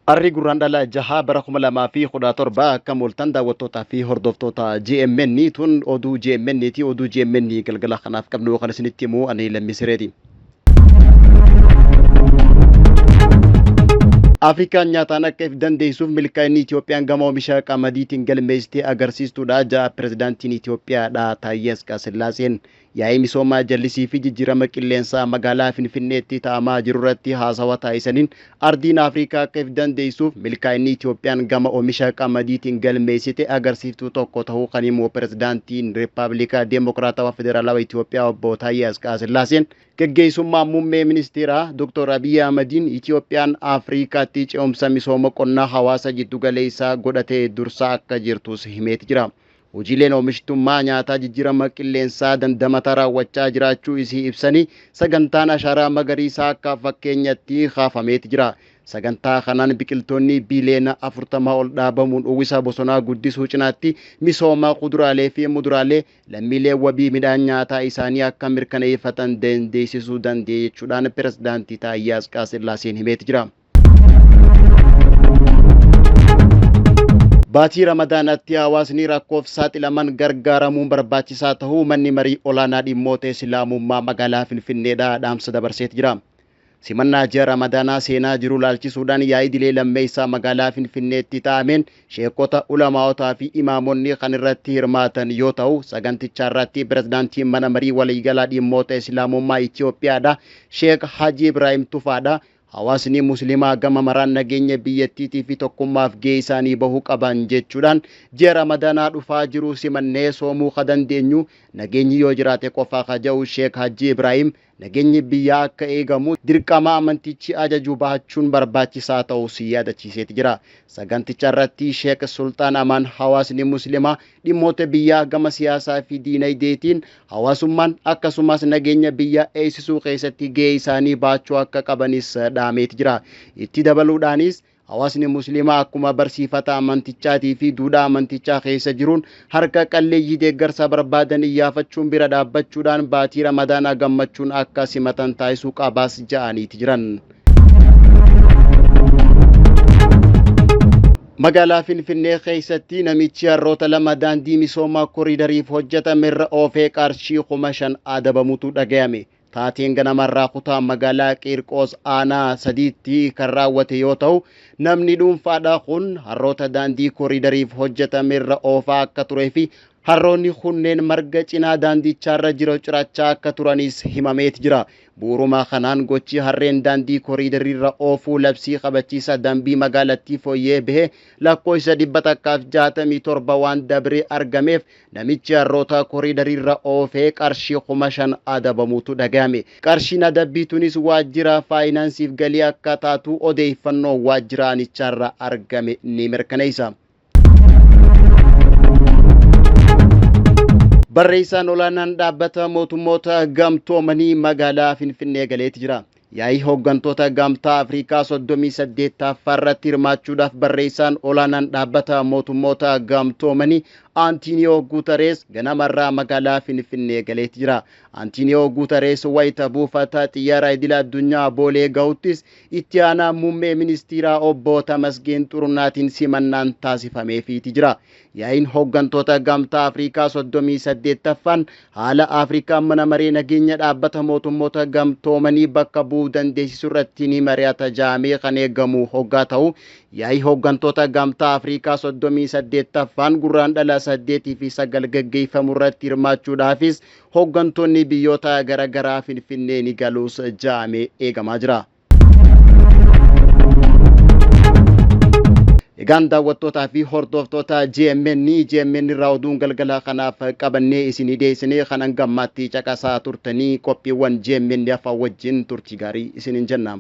Arri Gurraandhala 6 bara 2017 akkam ooltan daawwattootaa fi hordoftoota GMN tun oduu GMN ti oduu GMN galgala kanaaf qabnu kan isinitti himu ani Lammii Sireeti. Afrikaan nyaataan akka if dandeessuuf milkaa'inni Itoophiyaan gama oomisha qamadiitiin galmeessite agarsiistuudha ja'a pirezidaantiin Itoophiyaadha Taayyee Asqasillaaseen. Yaa'ii misooma jallisii fi jijjiirama qilleensaa magaalaa Finfinneetti taa'amaa jirurratti haasawa taasisaniin ardiin Afrikaa akka if dandeessuuf milkaa'inni Itoophiyaan gama oomisha qamadiitiin galmeessite agarsiiftuu tokko ta'uu kan himu pirezidaantiin Riippaabilika Deemokiraatawaa Federaalawaa Itoophiyaa obbo Taayyee Asqasillaaseen gaggeessummaa muummee ministeeraa Dr. Abiyyi Ahmadiin Itoophiyaan Afrikaatti ce'umsa misooma qonnaa hawaasa jiddugaleessaa godhatee dursaa akka jirtus himeeti jira. Hojiileen oomishtummaa nyaataa jijjiirama qilleensaa dandamataa raawwachaa jiraachuu isii ibsanii sagantaan ashaaraa magariisaa akka fakkeenyatti kaafameeti jira. Sagantaa kanaan biqiltoonni biiliyoona 40 ol dhaabamuun uwwisa bosonaa guddisuu cinaatti misooma kuduraalee fi muduraalee lammiilee wabii midhaan nyaataa isaanii akka mirkaneeffatan dandeessisuu danda'e jechuudhaan pirezidaantii Taayyee Asqaasillaaseen himeeti jira. Baatii Ramadaanaatti hawaasni rakkoof saaxilaman gargaaramuun barbaachisaa ta'uu manni marii olaanaa dhimmoota Islaamummaa magaalaa Finfinneedhaa dhaamsa dabarseet jira. Simannaa ji'a Ramadaanaa seenaa jiru laalchisuudhaan yaa'ii idilee lammeessaa magaalaa Finfinneetti taa'ameen sheekota, ulamaa'otaa fi imaamonni kan irratti hirmaatan yoo ta'u, sagantichaa irratti pirezidaantiin mana marii waliigalaa dhimmoota Islaamummaa Itoophiyaadha Sheek Haji Ibraahim Tufaadha. Hawaasni Muslimaa gama maraan nageenya biyyattiitii fi tokkummaaf gahee isaanii bahuu qaban jechuudhaan ji'a Ramadaanaa dhufaa jiru simannee soomuu ka dandeenyu nageenyi yoo jiraate qofa ka ja'u Sheek Hajji Ibraahim nageenyi biyyaa akka eegamu dirqama amantichi ajaju bahachuun barbaachisaa ta'uus yaadachiiseeti jira. Saganticha irratti Sheek Sulxaan Amaan hawaasni Muslimaa dhimmoota biyyaa gama siyaasaa fi diinagdeetiin, hawaasummaan akkasumas nageenya biyyaa eegsisuu keessatti gahee isaanii baachuu akka qabanis dhaameeti jira. Itti dabaluudhaanis hawaasni Muslimaa akkuma barsiifata amantichaatii fi duudhaa amantichaa keessa jiruun harka qalleeyyii deeggarsa barbaadan iyyaafachuun bira dhaabbachuudhaan baatii Ramadaanaa gammachuun akka simatan taasisuu qabaas ja'aniiti jiran. Magaalaa Finfinnee keessatti namichi harroota lama daandii misooma koriidariif hojjetame irra oofee qarshii 5,000 adabamutu dhagayame. Taateen ganamarraa kutaa magaalaa Qiirqoos aanaa sadiitti kan raawwate yoo ta'u, namni dhuunfaadha kun harroota daandii koriidariif hojjetame irra oofaa akka turee fi Harroonni kunneen marga cinaa daandichaarra jiru cirachaa akka turanis himameet jira. Bu'uuruma kanaan gochi harreen daandii koriidariirra oofuu labsii kabachiisa dambii magaalattii fooyya'ee bahe lakkoofsa 167 waan dabree argameef namichi harroota koriidariirra oofee qarshii 5,000 adabamuutu dhagahame. Qarshiin adabbii tunis waajjira faayinaansiif galii akka taatu odeeffannoo waajjira aanichaarra argame ni mirkaneessa. Barreessaan olaanaan dhaabbata mootummoota gamtoomanii magaalaa Finfinnee galeeti jira. Yaa'ii hooggantoota gamtaa Afrikaa 38ffaa irratti hirmaachuudhaaf barreessaan olaanaan dhaabbata mootummoota gamtoomanii Antiiniyoo Guutarees ganamarraa magaalaa Finfinnee galeeti jira. Antiiniyoo Guutarees wayita buufata xiyyaara idila addunyaa Boolee gahuttis Itti aanaa muummee ministiiraa obbo Tamasgeen Xurunaatiin simannaan taasifameefiiti jira. Yaa'iin hooggantoota gamtaa Afrikaa 38ffaan haala Afrikaan mana maree nageenya dhaabbata mootummoota gamtoomanii bakka bu'uu dandeessisu irratti ni mari'ata ja'amee kan eegamu hoggaa ta'u, yaa'ii hooggantoota gamtaa Afrikaa 38ffaan Gurraandhala 8 fi 9 gaggeeffamu irratti hirmaachuudhaafis Hooggantoonni biyyoota garagaraa Finfinnee ni galuus ja'amee eegamaa jira. Egaan daawwattootaa fi hordoftoota GMN GMN irraa oduun galgala kanaaf qabannee isinii dhiyeessinee kan hanga ammaatti caqasaa turtanii qophiiwwan GMN afaan wajjin turtii gaarii isiniin jenna.